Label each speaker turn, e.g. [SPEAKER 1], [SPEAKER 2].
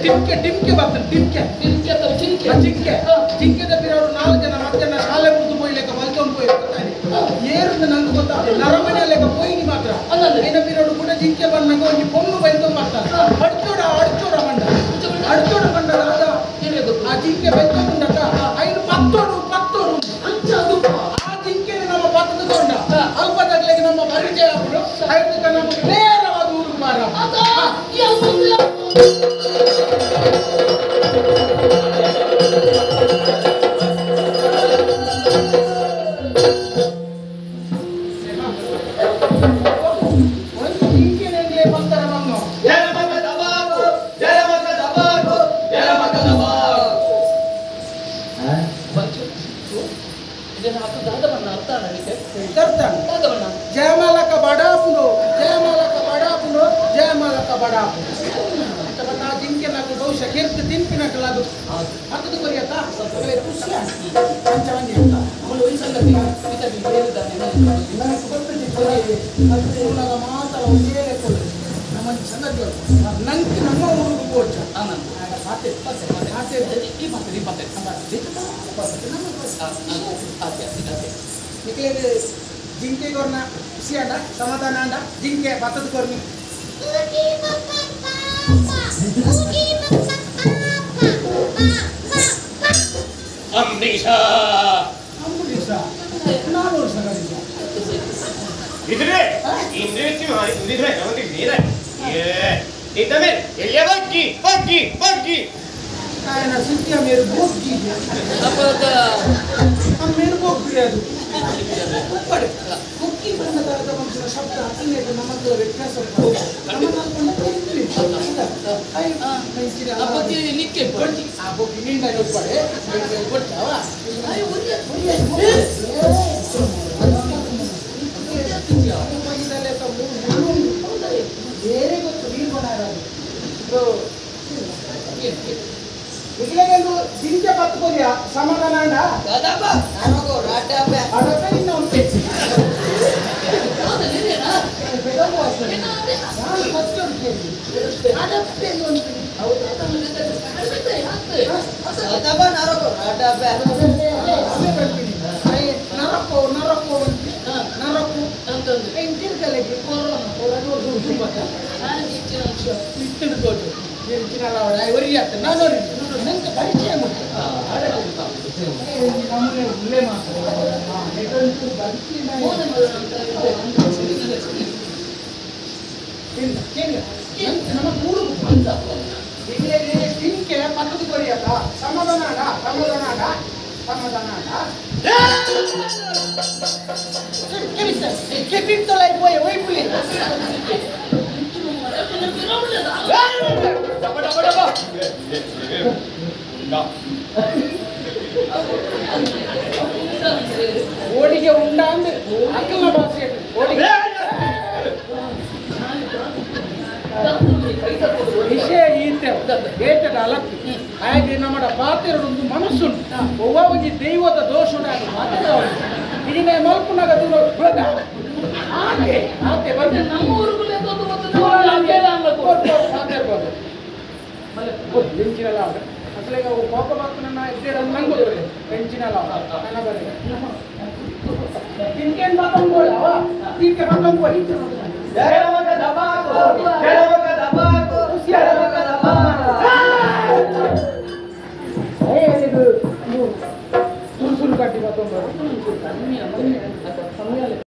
[SPEAKER 1] ಟಿಮ್ಕೆ ಟಿಮ್ಕೆ ಬರ್ತಾರೆ ಟಿಮ್ಕೆ ಟಿಮ್ಕೆ ಜಿಂಕೆ ಜಿಂಕೆ ಜಿಂಕೆದ ಪಿರವರು ನಾಲ್ಕು ಜನ ಮಧ್ಯಾಹ್ನ ಶಾಲೆ ಮುಗಿದು ಪೋಯ್ಲೆಕ್ಕ ಬಲ್ತೊಂದು ಪೋಯ್ ಗೊತ್ತಾನೆ ಏರ್ದು ನಂಗೆ ಗೊತ್ತಾಗ್ತದೆ ನರಮನೆ ಲೆಕ್ಕ ಪೋಯಿನಿ ಮಾತ್ರ ಏನ ಪಿರವರು ಕೂಡ ಜಿಂಕೆ ಬಂದಾಗ ಒಂಜಿ ಪೊಣ್ಣು ಬೈತೊಂದು ಬರ್ತಾರೆ ಅಡ್ಚೋಡ ಅಡ್ಚೋಡ ಬಂಡ ಅಡ್ಚೋಡ ಬಂಡ ಆಗ ಆ ಜಿಂಕೆ ಬೈತೊಂಡುಂಡಕ್ಕ ಐನು ಪತ್ತೋಡು ಪತ್ತೋಡು ಆ ಜಿಂಕೆ ನಮ್ಮ ಪತ್ತದ ಅಲ್ಪದಾಗ್ಲಿಗೆ ನಮ್ಮ ಪರಿಚಯ ಆಗ್ಬಿಡು ಐದಕ್ಕೆ ನಮ್ಮ ನೇರವಾದ ಊರಿಗೆ ಮಾರ ಜಯಮಾಲಕ ಬಡಾಪುನು ಜಯಮಾಲಕ ಬಡಾಪುನು ಜಯಮಾಲಕ ಬಡಾಪುನು ನಾ ಜಿಂಕೆ నాకు ಬಹುಶಃ ಕೆರ್ತು ತಿನ್ಪಿನಕಲ್ಲ ಅದು ಹತ್ತದು ಕೊರಿಯತ್ತ ಖುಷಿ ಪಂಚವಂಜಿ ಅಂತ ಮಾತ್ರ ಒಂದೇ ಲೆಕ್ಕ ನಮ್ಮ ಸಂಗತಿ ನಂಗೆ ನಮ್ಮ ಊರಿಗೆ ಪೋಚ ನಿಕ್ಲೇಗೆ ಜಿಂಕೆ ಕೊರ್ನ ಖುಷಿ ಅಂಡ ಸಮಾಧಾನ ಅಂಡ ಜಿಂಕೆ ಬತ್ತದ ಕೊರ್ನಿ
[SPEAKER 2] ಅಂಬರೀಷ
[SPEAKER 1] ಅಂಬರೀಷ ನಾನು ವರ್ಷ
[SPEAKER 2] ಇದ್ರೆ ಇಂದ್ರೆ ಇದ್ದಮೆ ಎಲ್ಲಿಯ ಬಗ್ಗಿ ಬಗ್ಗಿ ಬಗ್ಗಿ
[SPEAKER 1] ఆయన ಸುದ್ದಿಯ ಮೇರು ಬೊಗ್ಗಿ ಮೇರು ಬೊಗ್ಗಿ ಅದು ಉಪ್ಪಡೆ ಬೊಗ್ಗಿ ಬಣ್ಣದ ಮನುಷ್ಯನ ಶಬ್ದ ಹತ್ತಿನೇದು ನಮ್ಮಗಳ ವ್ಯತ್ಯಾಸ ಆ ಬೊಗ್ಗಿ ನಿಂಡ ಉಪ್ಪಡೆ ಕೊಡ್ತಾವ ಬೇರೆ ಗೊತ್ತು ನೀರು ಇಕ್ಲೇಗೆಂದು ಜಿಂಕೆ ಪತ್ತು ಕೊರಿಯ ಸಮಾಧಾನ ಅಂಡ ಅಡಪೆ ನಿನ್ನ ಉಂಟು ನಾನು ಫಸ್ಟ್ ಅಡಪೆ ನರಕೋ ನರಕೋ ನರಕು ತಿರ್ಗಲೆಗೆ ನಾನು ನಂಗೆ ಪರಿಚಯ ನಮ್ಮ ಜಿಂಕೆ ಪಕ್ಕದ ಕೊರಿಯತ್ತ ಸಮಾಧಾನ ಸಮಾಧಾನ ಸಮಾಧಾನ పోయే వైపులే ಓಡಿಗೆ ಉಂಡ ಅಂದ್ರೆ ಅಕ್ಕಲ ಭಾಷೆ ಓಡಿಗೆ ವಿಷಯ ಈತೆ ಬೇಟದ ಅಲತ್ತಿ ಹಾಗೆ ನಮ್ಮ ಪಾತೆರಡೊಂದು ಮನಸ್ಸುಂಟು ಒವ್ವ ಒಂಜಿ ದೈವದ ದೋಷ ಇದನ್ನೇ ಮಲ್ಪುನಾಗ ದೂರ ಆತೆ ಆತೆ ಬಂದು ಅಸಲು ಈಗ ಕೋಪ ಬರ್ತಾನ ಎದ್ದೇಡ ನಂಗೆ ಗೊತ್ತಿಲ್ಲ ಬೆಂಚಿನಲ್ಲ ನನ್ನ ಬರಲಿ ತಿನ್ಕೇನು ಮಾತಂಗೋಳವ ತಿನ್ಕೆ ಮಾತಂಗೋಳಿ ಸುರು ಸುರು ಕಟ್ಟಿ ಬತ್ತೊಂದು.